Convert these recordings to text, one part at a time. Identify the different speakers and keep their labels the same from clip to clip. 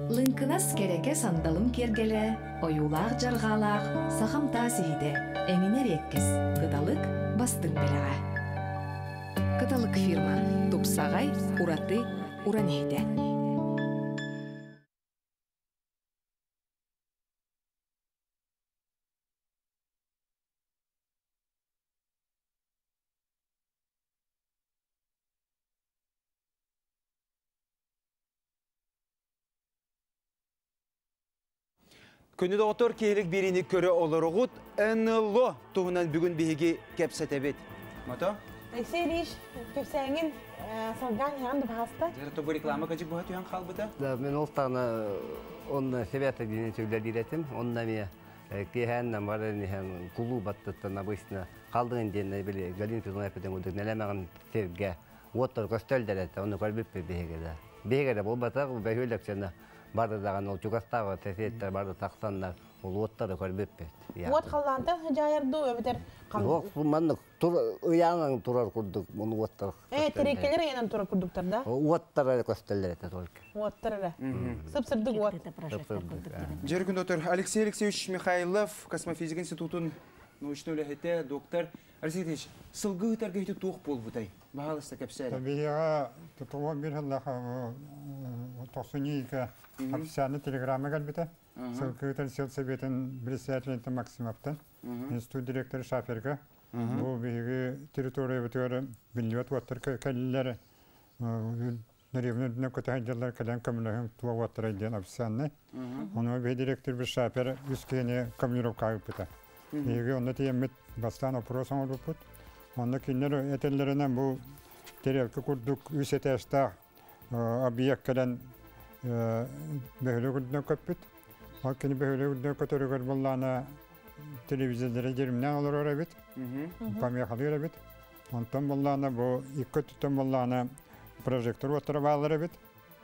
Speaker 1: Лыҥкынас кэрэкэ сандалым киэргэлэ, ойуулаах дьарҕаалаах сахам таас иһитэ, эҥинэ эриэккэс, кыталык бастыҥ бэлэҕэ. Кыталык фирма тупсаҕай, ураты, уран иһитэ.
Speaker 2: Күнү доҕоттор киһилик биэриини көрө олороҕут. НЛО туһунан бүгүн биһиги кэпсэтэбит. Мото?
Speaker 3: Алексей Ильич, кэпсээҥин салгаан иһэҕин да баһаста.
Speaker 2: Дьэ, бу реклама кыдьык быһа түһэн хаалбыта.
Speaker 4: Да, мен ол тағына онно себята диэн үлэлиир этим. Онно эмиэ киэһээннэн баран иһэн кулуу баттыттан обычно қалдыгын диэн били Галина Петровна эппитин курдук нэлэмэҕин сиргэ уоттар көстөллөр этэ, ону көрбүппүт биһиги да. Биһиги да буолбатах, бөһүөлэк сена бары даҕаны ол чугастааҕы сэсиэттэр бары тахсаннар ол уоттары көрбүппүт.
Speaker 3: Уот халлаантан сыдьаайар дуу, эбэтэр
Speaker 4: Суох, маннык тур ыйаанан турар курдук муну уоттар.
Speaker 3: Тиреккелер ыйанан турар курдуктар да?
Speaker 4: Уоттар көстөллөр этэ только.
Speaker 3: Уоттар эрэ. Сып-сырдык уот.
Speaker 2: Дьэргин доктор Алексей Алексеевич Михайлов, космофизика институтун научнай үлэһитэ, доктор. Алексей Алексеевич, сылгы ыытарга ити туох буолбутай? Баһаалыста кэпсээри.
Speaker 5: Биһиэхэ тутулуон биир сыллаах тохсунньу официальный телеграмма кэлбитэ. Сылгы ыытар сел советын председателин Максимовтан, институт директора Шаферга. Бу биһиги территориябытыгар биллибэт уоттар кэллилэр. Неревнэ үрдүнэн көтө сылдьаллар кэлэн көмөлөһүҥ туох уоттарай диэн официальный. Ону биһи директорбит Шафер үс киһини командировкаҕа ыыппыта. Биһиги онно тиийэммит бастаан опрос оҥорбуппут. Онно кинилэр этэллэринэн бу тарелка курдук үс этээстээх объект кэлэн бөһүөлэк үрдүнэн көппүт. Ол кини бөһүөлэк үрдүнэн көтөрүгэр буоллаҕына телевизордары дьиримнээн олорор эбит, помехалыыр эбит. Онтон буоллаҕына бу икки өттүттэн буоллаҕына прожектор уоттара бааллар эбит.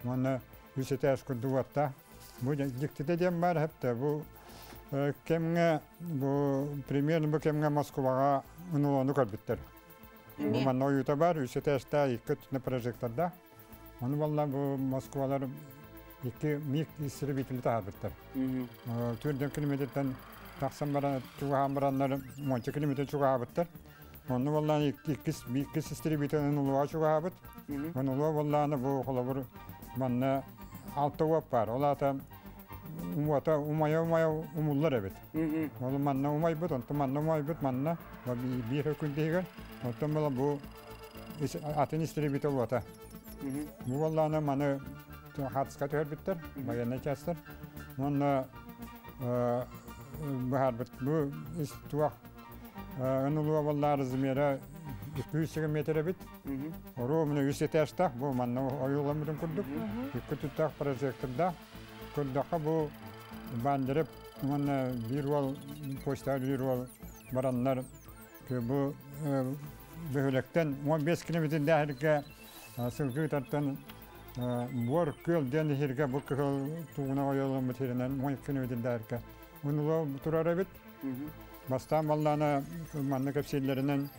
Speaker 5: Уонна үс этээс курдук уоттаах. Бу дьиктитэ диэн баар эһэптэ бу кэмҥэ бу примерно бу кэмҥэ Москваҕа НЛОну көрбүттэр. Бу манна ойуута баар үс этээстээх икки өттүнэ прожектордаах. Ону буолла бу Москвалар икки МиГ истребители таһаарбыттар. Төрдөн километртэн тахсан баран чугаһаан бараннар уонча километр чугаһаабыттар. Онно буоллаан иккис иккис истребитель НЛО чугаһаабыт. НЛО буоллаана бу холобур манна алта уот баар. Ол аата уота умайа-умайа умуллар эбит. Ол манна умайбыт, онтон манна умайбыт, манна биир күн иһигэр. Оттон була бу атын истребитель уота. Бу буоллаана маны хатыска түһэрбиттэр, военный частар. Уонна быһаарбыт бу туох НЛО буоллаа размера 200 метр эбит. Оруобуна үс этажтаах, бу манна ойууламмытын курдук. Икки туттаах прожектордаах. Көрдөххө бу Бандереп уонна биир уол почтаҕа биир уол бараннар бу бөһүөлэктэн 15 километрдээхиргэ сылгы ыытартан буор күөл диэн иһиргэ бу кыһыл тууна ойууламмыт сиринэн 12 километрдээхиргэ унула турар эбит. Бастаан баллаана манна кэпсииллэринэн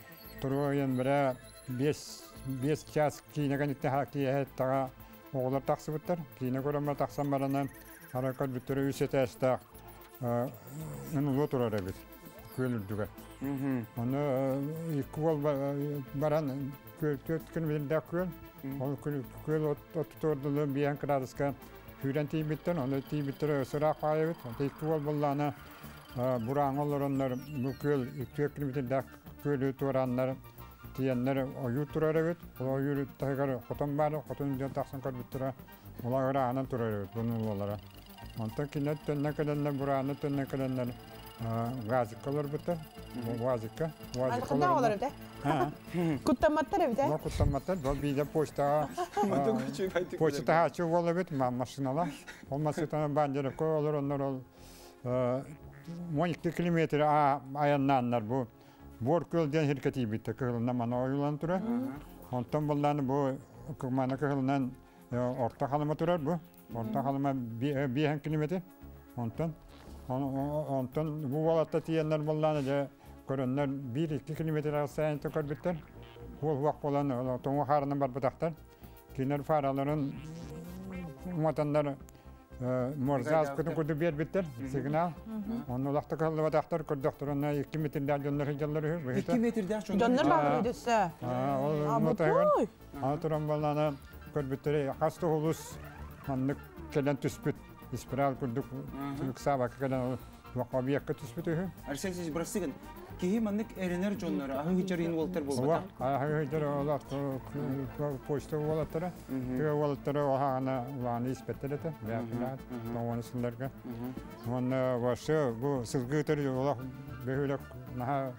Speaker 5: туруойан бэрэ 5 час киинэ кэнниттэн киэһэ таҕа оҕолор тахсыбыттар. Киинэ көрөн тахсан баранан ара көрбүттэрэ үс этээстээх НЛО турар эбит күөл үрдүгэр. Ону икки уол баран күөл төрт километрдээх күөл. Ол күөл оттуордулу биээн кыраадыска сүүрэн тиийбиттэр. Ону тиийбиттэрэ сыраах хаайабыт. Икки уол буоллаана бурааҥа олороннор бу күөл 2 километрдээх күөлү туорааннар тиийэннэр ойуур турар эбит. Ол ойуур таһыгар хотон баар, хотон дьон тахсан көрбүттэрэ ула ырааһынан турар эбит бунулалара. Онтон кинилэр төннөн кэлэннэр, бурааны төннөн кэлэннэр газикка олорбуттар. УАЗикка. УАЗикка
Speaker 3: олорор эбит. Куттамматтар эбит.
Speaker 5: Бу куттамматтар. Бу биирдэ почтаҕа почта таһааччы уол эбит, машинала. Ол машинаны бандерокко олороннор ол 12 километр айаннааннар бу Буор күөл диэн сиргэ тиийбиттэр кыһылынан мана ойуулан турар. Онтон буллааны бу мана кыһылынан орто халыма турар бу. Орто халыма биэһэн километр. Онтон онтон бу уолатта тиийэннэр буллааны дьэ көрөннөр биир-икки километр арасайанта көрбүттэр. Уол уох буолан тоҥу хаарынан барбатахтар. Кинилэр фараларын уматаннар. Морзаас күтүн курдук биэрбиттэр сигнал. Онно улахта кыһаллыбатахтар көрдөхтөрүнэ 2 метрдээх дьоннор сылдьаллар үһү.
Speaker 2: 2 метрдээх дьоннор.
Speaker 3: Дьоннор бааллар үдөссө.
Speaker 5: Ол мотоһыгар аны туран баллана көрбүттэрэ хас да улус маннык кэлэн түспүт спираль курдук ыксаабакка кэлэн объекка түспүт үһү.
Speaker 2: Алексей Алексеевич бырастыгын киһи маннык эрэнэр дьонноро аһыы сылдьар уолаттар буолбата.
Speaker 5: Аһыы сылдьар уолаттар почта уолаттара. Тыа уолаттара оһаана улааны испэттэр этэ. Бэйэхилээх тоҕуону сылларга. Уонна вообще бу сылгы ытыр олох бөһүөлэк наһаа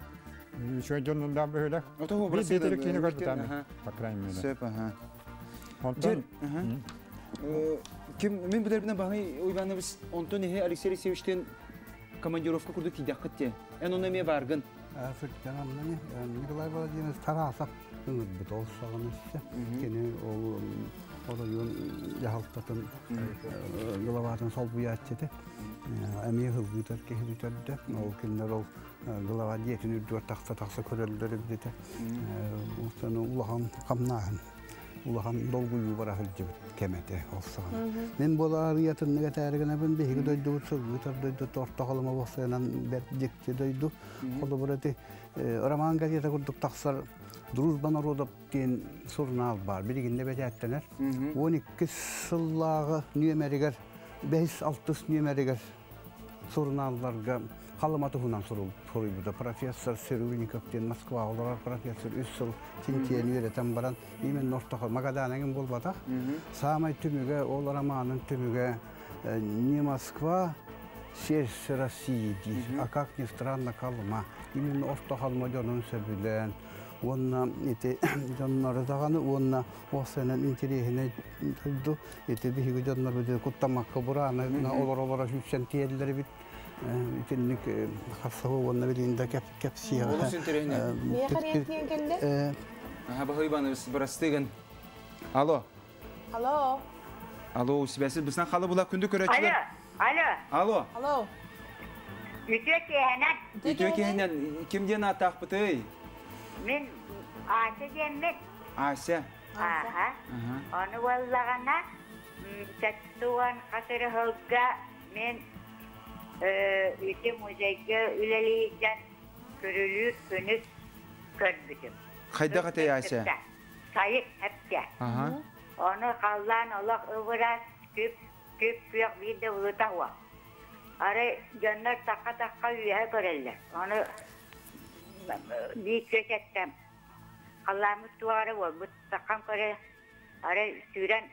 Speaker 5: үчүгэй дьоннордаах бөһүөлэк. Биир биир киини көрбүтэ по крайней мере.
Speaker 2: Сөп, аха. Онтон ким мин билэрбинэн баһый Уйбанабыс онтон иһи Алексей Алексеевичтен командировка курдук тиийдэххит те. Эн онно эмиэ бааргын.
Speaker 6: Сырдьаҕаннани Николай Владимирович Тарасов ыҥырбыт ол саҕана өссө. Кини ол оройуон дьаһалтатын главатын солбуйааччы этэ. Эмиэ ылбытар киһи бүтэрдэ. Ол кинилэр ол глава дьиэтин үрдүгэр тахса-тахса көрөллөр эбит этэ. Улахан хамнааһын улахан долгуйуу бара сылдьыбыт кэм этэ ол саҕана. Мин буола арыйатыннык этээри гынабын биһиги дойдубут сылгытар дойду орто халыма буолсайынан бэрт дьикти дойду. Холобур эти Роман газета курдук тахсар Дружба народов диэн сурунаал баар. Билигин да бэчээттэнэр. 12 сыллааҕы нүөмэригэр, 5-6 нүөмэригэр сурунаалларга Халыма туһунан суруйбута. Профессор Цирюльников диэн Москваҕа олорор профессор үс сыл чинчийэн үөрэтэн баран именно ортохо Магадан эҥин буолбатах. Саамай түмүгэ, ол романын түмүгэ не Москва, сердце России диир, а как ни странно Колыма. Именно орто Халыма дьонун сөбүлээн, уонна ити дьоннору даҕаны уонна уопсайынан интэриэһинэй дойду ити биһиги дьоннорбут куттамакка бурааны олоро-олоро сүүрсэн тиийэллэр эбит итинник харсаһыы уонна билигин да кэпсиэҕэ.
Speaker 2: Олус интэриэһинэй.
Speaker 3: Миэхэ риэттиэн кэллэ.
Speaker 2: Аха, Баһый Иванович, бырастыгын. Алло.
Speaker 3: Алло.
Speaker 2: Алло, сибэсит бысынан халы була күндү көрөөччүлэр.
Speaker 7: Алло.
Speaker 2: Алло.
Speaker 3: Алло.
Speaker 7: Үтүө киэһэнэн.
Speaker 2: Үтүө киэһэнэн. Ким диэн ааттаахпытый?
Speaker 7: Мин Ася диэммин.
Speaker 2: Ася.
Speaker 7: Аха. Ону буоллаҕына, сэттуон хас эрэ сылга мин ити музейга үлэлиирдэн күрүлүүр күнүс көрбүтүм.
Speaker 2: Хайдах этэй Ася?
Speaker 7: Сайын эптэ. Ону халлаан олох ыбырас, күп күп-күөх биир да былыта суох. Арай дьоннор тахха-тахха үөһэ көрөллөр. Ону биир күөс эттэм. Халлааммыт туох эрэ буолбут. Таххан көрө, арай сүүрэн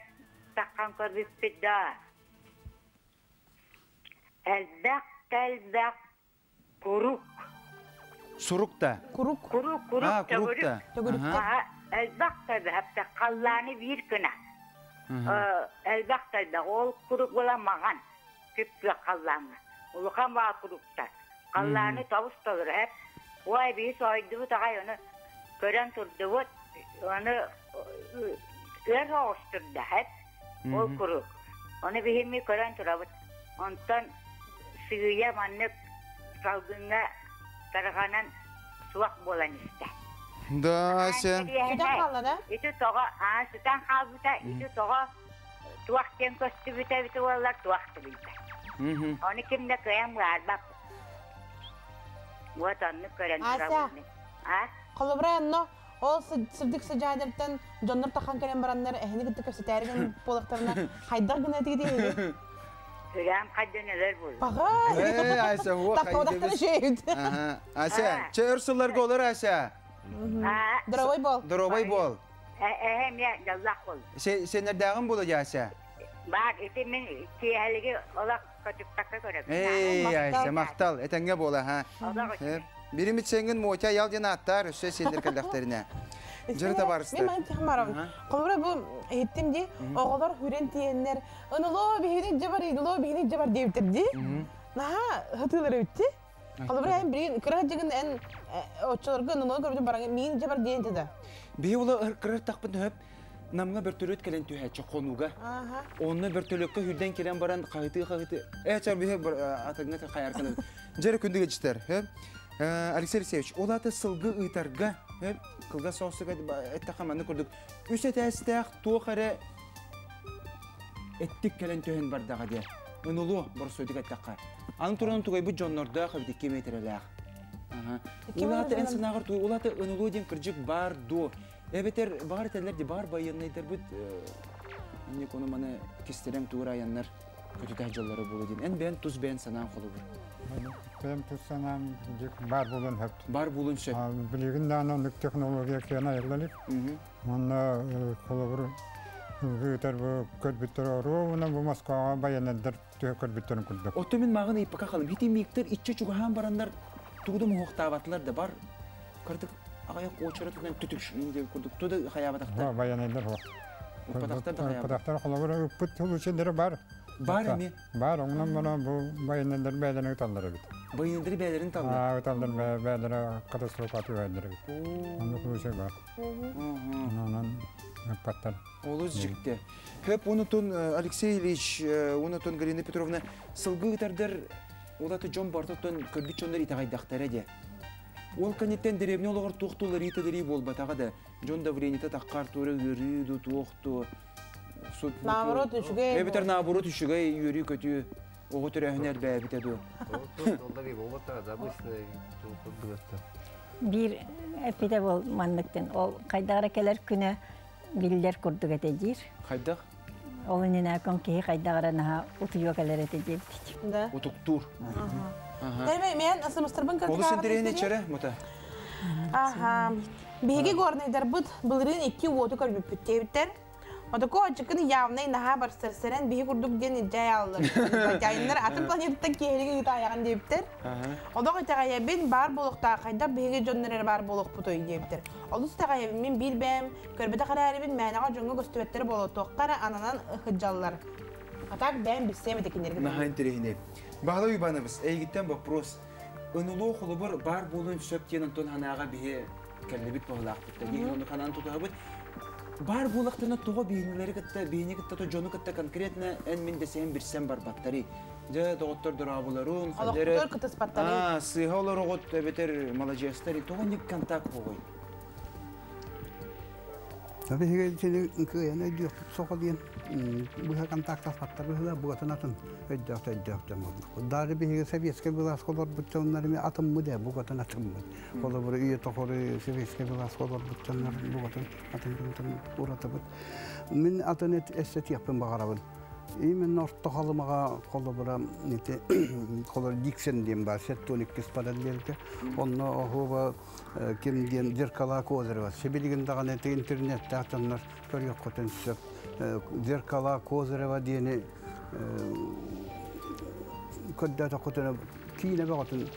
Speaker 7: таххан көрбүппүт да элбэх да элбэх курук.
Speaker 2: Сурук да?
Speaker 3: Курук.
Speaker 7: Курук, курук,
Speaker 2: А, курук
Speaker 7: төгүрүк.
Speaker 2: да.
Speaker 3: Төгүрүк.
Speaker 7: Аха, элбэх да элбэх. Халлааны биир гына. Элбэх да элбэх. Ол курук була маҕан. Күп-күөх халлааҥҥа. Улахан баа куруктар. Халлааны тобус толору эп. Ой, биһи сойдубут аҕай, ону көрөн турдубут. Ону өр соҕус турда эп. Ол курук. Ону биһими көрөн турабыт. Онтон сыыйа маннык салгыҥҥа тарҕанан суох буолан истэ.
Speaker 2: Да, Ася.
Speaker 3: Сүтэн хаалла да?
Speaker 7: Ити тоҕо аа сүтэн хаалбыта, ити тоҕо туох диэн көстүбүтэ эбит буоллар туох да билбэт. Ону ким да кыайан быһаарбат. Вот оннук көрөн
Speaker 3: Ася.
Speaker 7: турабын. А?
Speaker 3: Холобура, онно ол сырдык сыдьаайдартан дьоннор тахан кэлэн бараннар эһини кытта кэпсэтээри буоллахтарына хайдах гына тигитиһиги?
Speaker 7: Сүрэм хайдан өлөр буолла.
Speaker 3: Паха!
Speaker 2: Э, Ася, уох,
Speaker 3: Тахтабатахтана шейт.
Speaker 2: Ага. Ася, чэ өр сылларга олор Ася.
Speaker 3: Дорогой бол.
Speaker 2: Дорогой бол.
Speaker 7: Эһэ эмиэ дьоллоох бол.
Speaker 2: Сенердээҕин буолу Ася.
Speaker 7: Баар ити мин киэһэлиги олох көтүппэккэ көрөбүн.
Speaker 2: Эй, Ася, махтал. Этэҥҥэ буола, ха. Биримит сеҥин Мотя ял диэн ааттаар, өссө сиэннэр кэллэхтэринэ. Дьыры табаарыстар.
Speaker 3: Мен маны тиһэн барабын. Холобура бу иһиттим дии, оҕолор хүрэн тиийэннэр, ынылоо биһини дьэ бар, ынылоо биһини дьэ бар диэбиттэр дии. Наһаа хытыылар эбитти. Холобура эн билигин кыра дьыгын эн оччолорго ынылоо көрбүтүн бараҥ миин дьэ бар диэн этэ да.
Speaker 2: Биһи ула кырар тахпын хөп намҥа бөртөлүөт кэлэн түһээччи хонууга. Онно бөртөлүөккэ хүрдэн кэлэн баран хаһытыы-хаһытыы э чар биһи атыҥҥа хайарканабыт. Дьэрэ күндү гечтер. Алексей Алексеевич, ол аты сылгы ыытарга кылгас соҕустук эттэххэ маннык курдук үс этээстээх туох эрэ Эттик кэлэн түһэн бардаҕа диэ. НЛО боростуойдук эттэххэ. Аны туран тугайбыт дьоннордоох эбит 2 метрэлээх. Улаата эн санааҕар тугай улаата НЛО диэн кырдьык баар дуо? Эбэтэр баар этэллэр ди баар байыаннайдарбыт инник ону маны кистэлэҥ туур айаннар көтүтэ дьоллоро буолуо диэн. Эн бэйэн тус бэйэн санаан холобур.
Speaker 5: Бэйэм тус санаам баар буолуон сөп.
Speaker 2: Баар буолуон сөп.
Speaker 5: Билигин даҕаны оннук технология кыана айылла илик. Уонна холобур ыытар бу көрбүттэр оруобуна бу Москваҕа байыаннайдар түһэ көрбүттэрин курдук.
Speaker 2: Оттон мин мааҕын ыйыппакка халым. Ити мииктэр иччэ чугаһаан бараннар тугу да моһуохтаабатылар да бар. Кырдык аҕыйах уочаратынан түтүк диэн курдук туда хайаабатахтар.
Speaker 5: Байыаннайдар суох.
Speaker 2: Ыппатахтар да хайаабат.
Speaker 5: Ыппатахтар холобур ыппыт случайдары бар.
Speaker 2: Бар эмиэ.
Speaker 5: Бар, онон баран бу байыаннайдар бэйэлэрин ыталлар эбит.
Speaker 2: Байыаннайдар бэйэлэрин таллар.
Speaker 5: Аа, ыталлар бэйэлэрэ катастрофа түһэллэр эбит. Оннук случай бар. Онон ыппаттар.
Speaker 2: Олус дьикти. Хөп онутун Алексей Ильич, онутун Галина Петровна сылгы ытардар улаты дьон бартоттон көрбүт дьоннор итэҕэйдэхтэрэ дии. Ол кэнниттэн деревня олоҕор туох туларыы буолбатаҕа да, дьон давлениета таххар туора ыарыы ду туох ту
Speaker 3: Наоборот үчүгэй.
Speaker 2: Эбэтэр наоборот үчүгэй үөрүү-көтүү оҕо төрөөһүнэ элбээбитэ дуо?
Speaker 8: Биир эппитэ бол манныктын ол хайдах эрэ кэлэр күнэ биллэр курдук этэ диир.
Speaker 2: Хайдах?
Speaker 8: Ол иннинэ киһи хайдах эрэ наһаа утуйуо кэлэр этэ диэбит.
Speaker 3: Да.
Speaker 2: Утуктуур.
Speaker 3: Тэймэ мен ысымыстарбын кырдык
Speaker 2: Олус интэриэһинэй чэрэ мута.
Speaker 3: Аха. Биһиги горнайдарбыт былырыын икки уоту көрбүппүт диэбиттэр. Отоко ачыкын явнай наһаа барсарсаран биһи курдук диэн илдьэ ааллар. Дьайыннар атын планетаттан киэһэлиги ыытаайаҕын диэбиттэр. Одох итэҕэйэбин баар буолуохтаах хайдах биһиги дьоннор эрэ баар буолуохпутуй диэбиттэр. Олус итэҕэйэбин мин биир бэйэм көрбөтөх эрээрибин мээнэҕэ дьоҥҥо көстүбэттэр буолуо туохха эрэ ананан ыһыдьаллар. А так бэйэм билсиэм этэ кинилэргэ.
Speaker 2: Наһаа интэриэһинэй. Баһылай Уйбаанабыс, эйигиттэн вопрос. Ынылоо холобур баар буолуон сөп диэн онтон санааҕа биһи кэллибит баһылаахпыт да диэн ону ханаан тутуһабыт. Баар буолахтарына тоҕо биһинилэри кытта, биһини кытта то дьону кытта конкретно эн мин дэсэһэн бирсэн барбаттарый. Дьэ, доҕоттор дорообуларун, хадары.
Speaker 3: Олохтор кытыспаттарый.
Speaker 2: Аа, сыыһа олороҕут эбэтэр маладьыастар, тоҕо ник контакт хоҕой?
Speaker 6: Биһиги итини кыайан өйдүөхпүт соҕо диэн быһа контактаспаттар быһыла бугатын атын өйдөөх өйдөөх дьон буоллахпыт. Даже биһиги советскай былааска олорбут дьоннор эми атыммыт ээ бугатын атыммыт. Холобура үйэ тохору советскай былааска олорбут дьоннор бугатын атын дьонтон уратыбыт. Мин атын эстетиэхпин баҕарабын. Именно орто халымаҕа холобура ити холор Диксен диэн бар 72 параллельга. Онно оһуоба ким диэн Зеркала Козырева. Сибилигин даҕаны ити интернеттээх дьоннор көрүөххүтүн сөп. Зеркала Козырева диэни көрдөөтөххүтүнэ киинэ бөҕөтүн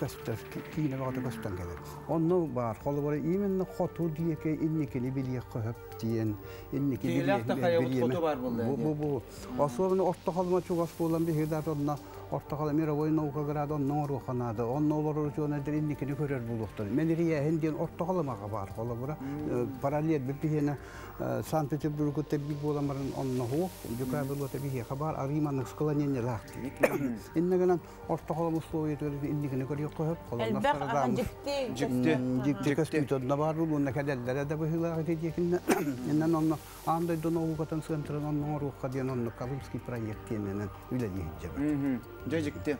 Speaker 6: көстөр, киинэ бөҕөтө көстөн кэлэр. Онно баар холобура именно хоту диэки инникини билиэххэ сөп диэн инники
Speaker 2: Киһилээх да хайабыт хоту баар буолла
Speaker 6: Бу бу бу. Особенно орто халыма чугас буолан биһиги да онно орто халыма мировой наука града онно оҥоруохха наада. Онно олорор учуонайдар инникини көрөр буолуохтар. Мен ирийээһин диэн орто халымаҕа баар холобура. Параллель биһиэнэ Санкт-Петербургу тэбби буолан баран онно хуох, дьукаабылуота биһиэхэ баар арыыманнык склонениелаах. Иннэ гынан орто холом условиятыгар инникини көрүөххэ сөп.
Speaker 3: Элбэх ахан дьикти.
Speaker 2: Дьикти.
Speaker 6: Дьикти көстүүтэ онно баар буолуонна кэлэллэрэ да быһыылаах ити диэкиннэ. Иннэн онно аан дойду наукатын центрын онно оҥоруохха диэн онно Колымский проект диэнинэн үлэлии сылдьабыт.
Speaker 2: Дьэ дьикти.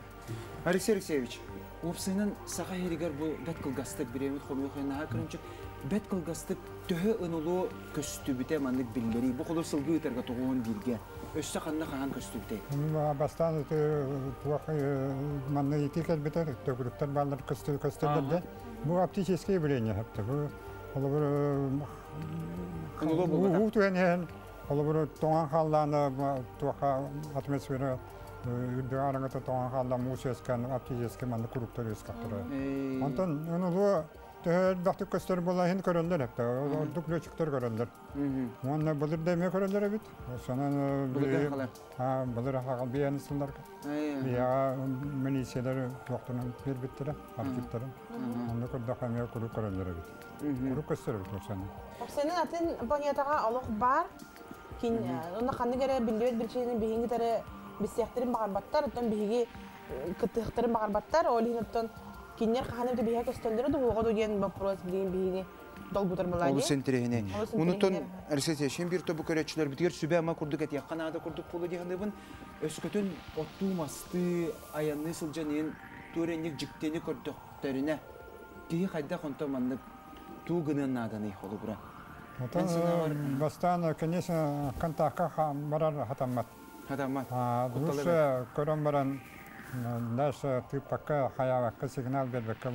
Speaker 2: Алексей Алексеевич, уопсайынан Саха сиригэр бу бэт кылгастык бириэмит хомуйуох наһаа кырынчык бэт кылгастык төһө ынылуо көстүбүтэ маннык биллэрий. Бу холор сылгы ыытарга тоҕуон бииргэ. Өссө ханна хаһан көстүбүтэй?
Speaker 5: Бастаан туох манна ити кэлбитэ төгүрүктэр бааллар көстөллөр Бу оптическое явление хэпте. Бу холобур
Speaker 2: Ынылуо буолбата.
Speaker 5: уу түһэн иһэн холобур тоҥон хааллаана туоха атмосфера үрдүк араҥата тоҥон хаалла муус үөскээн оптический манна куруктар үөскэхтэрэ. Онтон ынылуо төһө элбэхтик көстөр буолла иһин көрөллөр эппэ. Ордук летчиктэр көрөллөр. Уонна былыр да эмиэ көрөллөр эбит. Сонон
Speaker 2: Былыргы халар.
Speaker 5: былыр хаҕал биэни сылларга. Биһиэхэ милициялар туохтанан биэрбиттэрэ, архивтарын. Онно көрдөххө эмиэ куруук көрөллөр эбит. Куруук көстөр эбит Оксана.
Speaker 3: Оксанын атын планетаҕа олох баар. Кин онно ханнык эрэ биллибэт биричиинэн биһиги кытары билсиэхтэрин баҕарбаттар, оттон биһиги кыттыахтарын баҕарбаттар. Ол иһин оттон кинилэр хаһан эмит биһиэхэ көстөллөрө да уоҕа диэн вопрос билигин биһиги. долгутар буолаа
Speaker 2: Олус
Speaker 3: дии.
Speaker 2: интэриэһинэй.
Speaker 3: Олус
Speaker 2: Онутун
Speaker 3: интэриэһинэй.
Speaker 2: Алексей Сергеевич, биир тобу көрөөччүлэр битигэр сүбэ ама курдук этиэххэ наада курдук буолуо дии саныыбын. Өскөтүн оттуу-мастыы, айанныы сылдьан иһин туоренник дьиктини көрдөхтөрүнэ, киһи хайдах онто маннык туу гыныан нааданый холобура?
Speaker 5: Отон бастаан, конечно, контакка барар хатаммат.
Speaker 2: Хатаммат.
Speaker 5: Лучше көрөн баран, дальше тыыппакка, хайаабакка, сигнал бербекке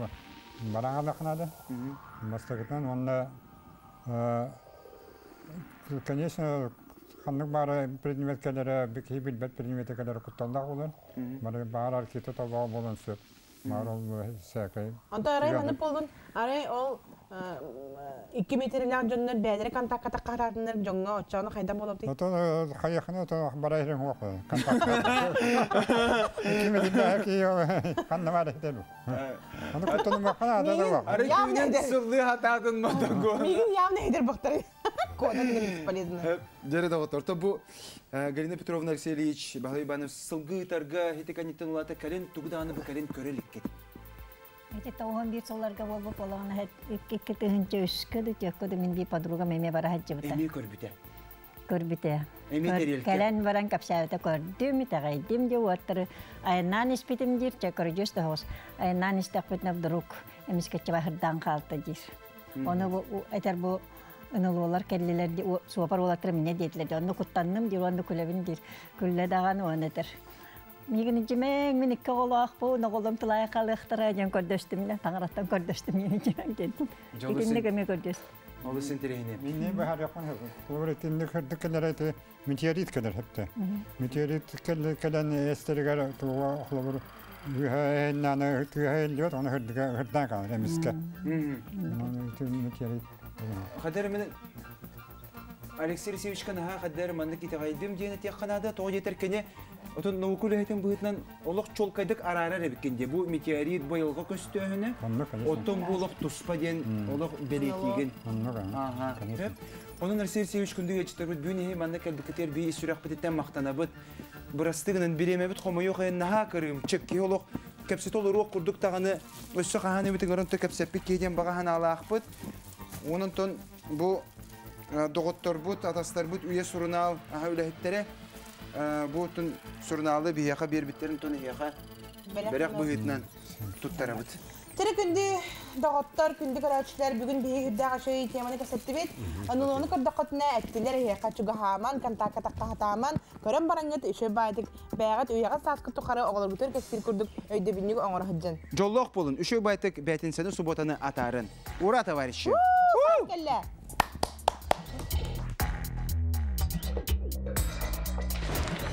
Speaker 5: баран надо. Бастакытынан онно, конечно, ханнык баара предмет келере, киһи билбет предмети келере кутталлаах болар. Бары баар архита тобоо болон сөп. Бар ол сәкей.
Speaker 3: Онто арай маны болдун, арай ол 2 метрлээх дьоннор бэйэлэрэ контакка таххаатаатыннар дьоҥҥо оччону хайда буолабытый?
Speaker 5: Отон хайахына то барайрын хуох контакт. 2 метрлээх киһи ханна бар этер. Аны куттану махана да да.
Speaker 2: Арай
Speaker 3: Явно
Speaker 2: күнэн
Speaker 3: эдэр.
Speaker 2: сыллыы хатаатын мотогу.
Speaker 3: Миигин явно эдэр бахтары. Куотан бесполезно.
Speaker 2: Дьэрэ доҕоттор, то бу Галина Петровна, Алексей Ильич, Баһылай Иванов сылгы ыытарга хитиканиттан улаата кэлин тугу даҕаны бу кэлин көрө иликкит.
Speaker 8: Эти 91 сылларга буолбут олоҕун 2003-кө да түөккө да мин бии подругам эмиэ бара сылдьыбыта.
Speaker 2: Эмиэ көрбүтэ.
Speaker 8: Көрбүтэ.
Speaker 2: Эмиэ тэрилтэ.
Speaker 8: Кэлэн баран кэпсээбитэ көрдүм, итэҕэйдим дии уоттары айаннаан испитим диир, чэ көрдьүс да хоҕус. Айаннаан истэхпитинэ вдруг эмискэччи баһырдаан хаалта диир. Ону бу этэр бу ынылуолар кэллилэр ди суопар уолаттар мине диэтилэр ди онно куттанным диир уонна күлэбин диир. Күллэ даҕаны уонна этэр. Миигин дьимэҥ, мин икки оҕолоохпун, оҕолом тылаайа халыахтара диэн көрдөстүм да, таҥараттан көрдөстүм миигин дьимэҥ диэн. Итинник эмиэ көрдөс.
Speaker 2: Олус интэриэһинэй.
Speaker 5: Минни баһар Олор итинник хырдык келер эти метеорит келер хепте. Метеорит келен эстеригер туга холобур үһэ тыһа эллиот оны хырдыга хырдан калар эмиске. Метеорит.
Speaker 2: Хадер мен Алексей Алексеевичка наһаа хадер маннык итэҕэйдим диэн этиэххэ наада, тоҕо диэтэр кини отон наука үлэһитин быһыытынан олох чуолкайдык араарар эбиккин дии. Бу метеорит быйылга көстөөһүнэ, оттон бу олох туспа диэн олох бэлиэтиигин. Ага. Онон Алексей Алексеевич күндү ыалдьыттарбыт бүгүн иһи манна кэлбиккитигэр бии сүрэхпититтэн махтанабыт. Бырастыгынан бириэмэбит хомойуох иһин наһаа кырыымчык. Киһи олох кэпсэтэ олоруох курдук даҕаны өссө хаһан эбит ыҥыран кэпсэппит киһи диэн баҕа санаалаахпыт. Онон бу доҕотторбут, атастарбыт үйэ сурунаал аха үлэһиттере бу тун сурунаалы биһиэхэ биэрбиттерин тун иһиэхэ бэрэх быһыытынан туттарабыт.
Speaker 3: Тири күндү доҕоттор, күндү көрөөччүлэр, бүгүн биһи үрдээх ашой теманы кэсэттибит. Ынылуону көрдөххөтүнэ эттилер эһиэхэ чугаһааман, контакка таххаһатааман, көрөн бараҥҥыт үчүгэй баайдык бэйэҕит үйэҕит сааскыт тухары оҕолоргутугар кэпсиир курдук өйдөбүнньүк оҥоро сылдьын.
Speaker 2: Дьоллоох буолун, үчүгэй байтык бээтинсэни субботаны атаарын. Ура, товарищи!
Speaker 3: Кэллэ!